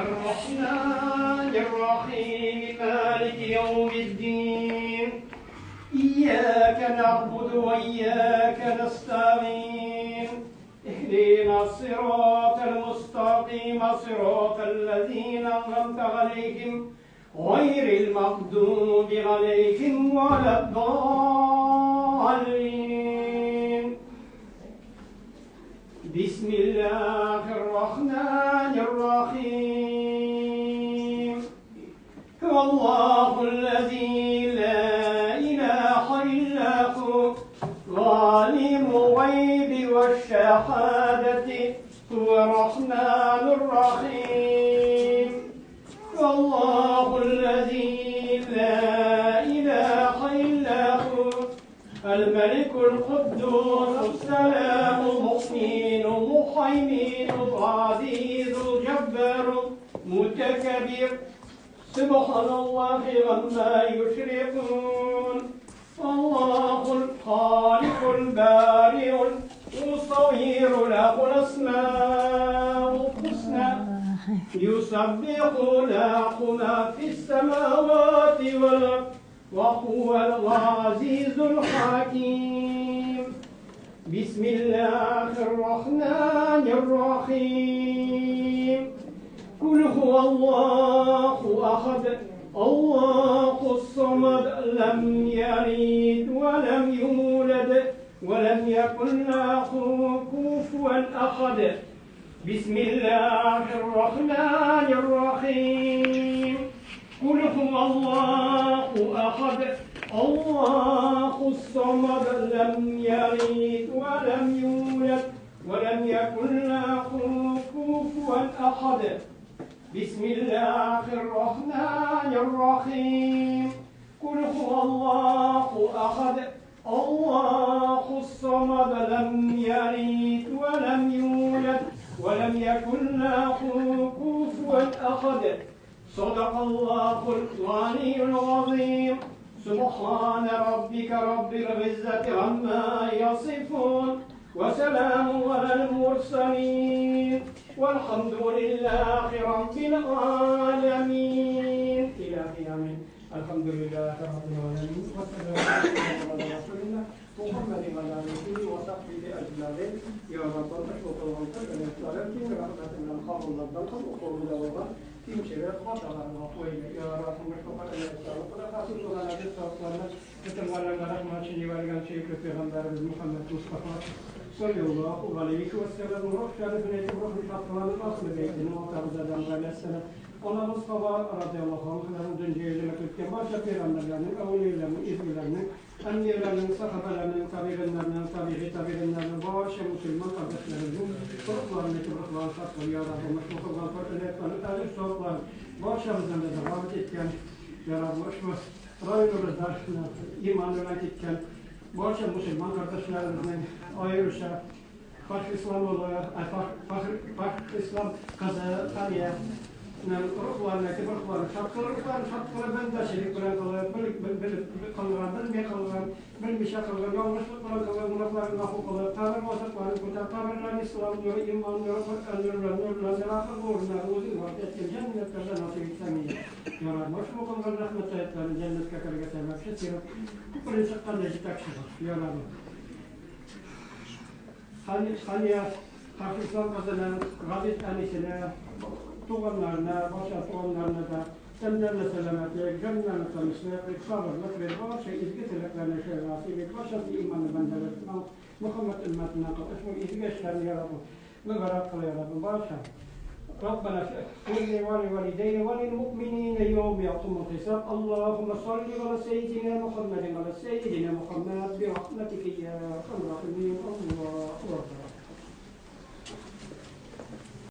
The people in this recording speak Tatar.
الرحمن الرحيم مالك يوم الدين إياك نعبد وإياك نستعين اهدنا الصراط المستقيم صراط الذين أنعمت عليهم غير المغضوب عليهم ولا الضالين. بسم الله الرحمن الرحيم. هو الله الذي لا إله إلا هو عالم الغيب والشهادة هو الرحمن الرحيم. الله الذي لا إله إلا هو الملك القدوس السلام المؤمن المهيمن العزيز الجبار المتكبر سبحان الله عما يشركون. الله الخالق البارئ المصور له الأسماء الحسنى يسبح له ما في السماوات والأرض وهو العزيز الحكيم. بسم الله الرحمن الرحيم. قل هو الله أحد الله الصمد لم يلد ولم يولد ولم يكن له كفوا أحد. بسم الله الرحمن الرحيم. قل هو الله أحد الله الصمد لم يلد ولم يولد ولم يكن له كفوا أحد. بسم الله الرحمن الرحيم. قل هو الله أحد الله الصمد لم يلد ولم يولد ولم يكن له كفوا أحد. صدق الله العلي العظيم. سبحان ربك رب العزة عما يصفون وسلام على المرسلين والحمد لله رب العالمين. إلهي آمين. الحمد لله رب العالمين والسلام على رسول الله محمد وعلى آله وصحبه أجمعين. يا رب kimseler hatalarına koyma. Ya Rabbim Peygamberimiz Muhammed Mustafa sallallahu aleyhi ve sellem ruh şerifine ruh şartlarının aslı beytinin ortamızdan aleyhisselam Anamız Hava radıyallahu anh'ların dünyaya ötken başka peygamberlerinin, evlilerinin, izmilerinin, annelerinin, sahabelerinin, tabiinlerinin, tabi'i tabiinlerinin, başka Müslüman kardeşlerimizin ruhlarını, ruhlarını şartları ya Rabbim, ruhlarını, tarih soğuklarını, başımızdan da devam etken, ya Rabbim, rayonumuzda iman etken, başka Müslüman kardeşlerimizin ayrıca Fakr İslam oğlu, Fakr İslam kızı, Haniye, ruhlarına, ruhlarına, şartları, şartları bendeşilik bilen kılır, kılgan, bilmey kılgan, bilmişe kılgan, yanlışlık bilen kılgan, günahlarını afu kılır, Tanrı bozuklarını kurtar, Tanrı'nın İslam nuru, iman nuru, Kur'an nuru, nurlarını, akıl nurlarını, uzun vaat etken cennetlerden nasip etsen iyi. Ya Rabbi, şu kılgan rahmet ayetlerini cennetke kırgı sebep, şişirip, birinci çıkkan da jitakşi Ya Rabbi. Haniye, Fakr İslam kızının, Gazit anisine, tuğanlarına, başa tuğanlarına da tenlerine selametlik, gönüllerine tanışlık, sabırlık ve başa izgi tileklerine şey nasip et, başa imanı bendeler, Muhammed ümmetine kıl, izgi işlerini ya Rabbi, mübarek kıl ya Rabbi, başa. ربنا اغفر لي ولوالدي وللمؤمنين يوم يقوم الحساب. اللهم صل على سيدنا محمد وعلى سيدنا محمد برحمتك يا ارحم الراحمين. الله اكبر.